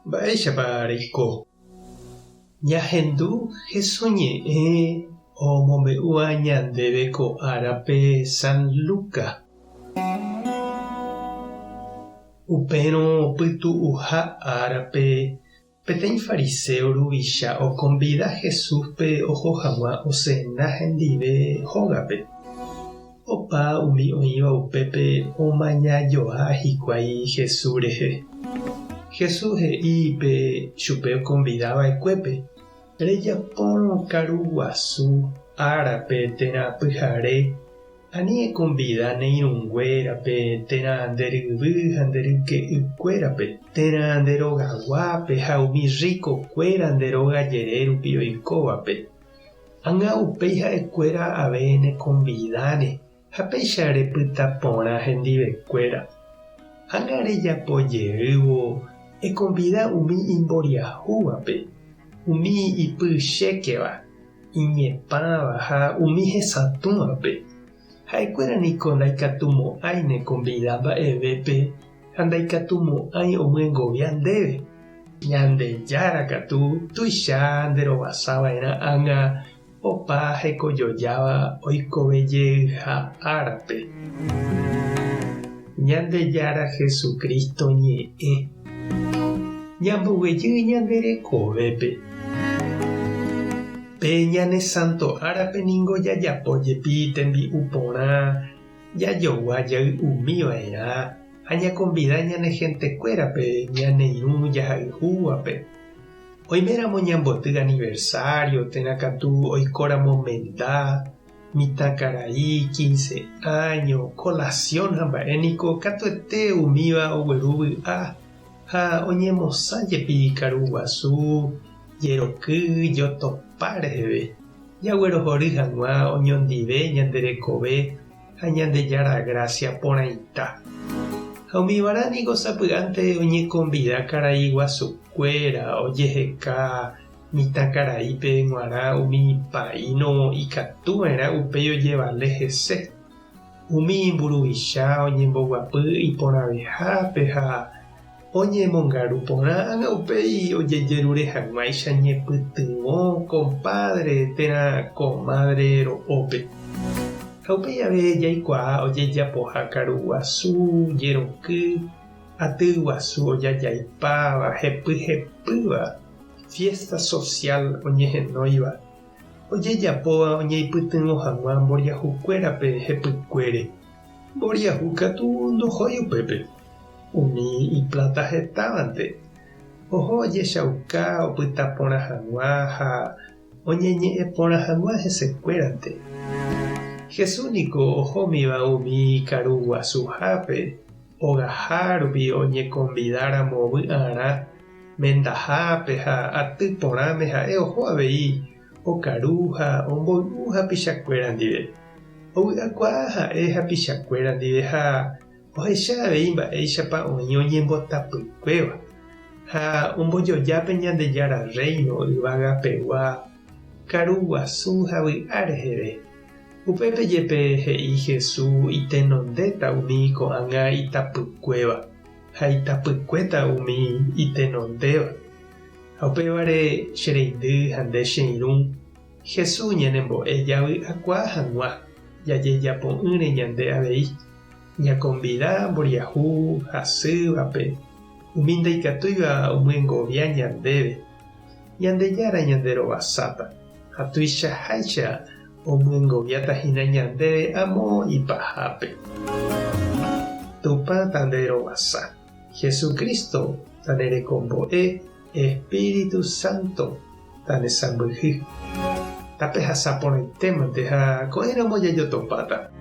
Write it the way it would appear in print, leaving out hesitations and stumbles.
Mba'éichapa reiko? Ñahendu Hesu ñe'ẽ omombe'úva ñandéve ko árape San Luca. Upérõ pytu'uha árape Peteĩ fariséo ruvicha okonvida Jesúspe oho hag̃ua osena hendive hógape. Opa umi oĩva upépe omañajoa hikuái Jesús rehe. Jesús he'i pe chupe okonvida va'ekuépe, Rejapórõ karu guasu árape térã pyhare, Ani ekonvida ne irũnguérape térã nde ryvy ha nde ryke'ykuérape, térã nde rogaguápe ha umi rrikokuéra nde róga jere rupi oikóvape. Ág̃a upéi ha'ekuéra ave nekonvidáne ha péicha repyta porã hendivekuéra. Ág̃a rejapo jeývo ekonvida umi imboriahúvape, umi ipychékeva, iñepãva ha umi hesatũvape. Ha'ekuéra niko ndaikatumo'ãi ne konvida mba'evépe ha ndaikatumo'ãi omyengovia ndéve. Ñandejára katu tuicha nderovasa va'erã ág̃a opa hekojojáva oikove jeyha árape. Ñandejára Jesucristo ñe'ẽ. Ñamboguejy ñande rekovépe. Pe ñane sánto árape ningo jajapo jepi tembi'u porã, jajogua jay'umi va'erã ha ñakonvida ñane hentekuérape ñane irũ jahayhúvape. Oiméramo ñamboty aniversário térã katu oikóramo menda, mitãkarai, quince áño, kolasión ha mba'e niko katuete umíva ogueru vy'a ha oñemosã jepi karu guasu, jeroky, jotopa reheve, jaguerohory hag̃ua oñondive ñande rekove ha Ñandejára grásia porãita. Ha umivarã niko sapy'ánte oñekonvida karai guasukuéra ojeheka Mitãkaraípe g̃uarã umi paíno ikatuva'erã upéi ojevale hese. Umi mburuvicha oñemboguapy iporãvehápe ha oñemongaru porã ág̃a upéi ojejerure hag̃uáicha ñepytyvõ kompádre térã komádre ro'ópe. Ha upéi ave jaikuaa ojejapoha karu guasu, jeroky, aty guasu ojajaipáva, hepy hepýva. Fiesta social oñehenóiva, ojejapóva oñeipytyvõ hag̃ua mboriahukuérape hepykuére. Mboriahu katu ndohói upépe. Umi ipláta hetávante, oho ojechauka opyta porã hag̃ua ha oñeñe'ẽ porã hag̃ua hesekuérante. Jesús niko ohómiva umi karu guasuhápe ogaha rupi oñekonvidáramo vy'arã Mendahápe ha aty porãme ha'e oho avei okaru ha omboy'u hapichakuéra ndive. Ovy'akuaa ha'e hapichakuéra ndive ha ohecha avei mba'éichapa oĩ oñembotapykuéva ha ombojoja pe Ñandejára Rréino yvagapegua karu guasu ha vy'a reheve. Upépe jepe he'i Jesús itenondéta umi ko'ág̃a itapykuéva. Ha itapykuéta umi itenondéva. Ha upévare che reindy ha nde che irũ, Jesús ñanembo'e javy'akuaa hag̃ua, jajejapo'ỹre ñande avei, ñakonvida mboriahu hasývape, umi ndaikatúiva omyengovia ñandéve. Ñandejára ñanderovasáta, ha tuichaháicha Omyengoviáta hína ñandéve amo ipahápe. Tupã ta nde rovasa. Jesucristo ta ne rekombo'e, Espíritu Santo ta ne sãmbyhy. Tapehasa porãitémante ha ko'ẽramo jajotopáta.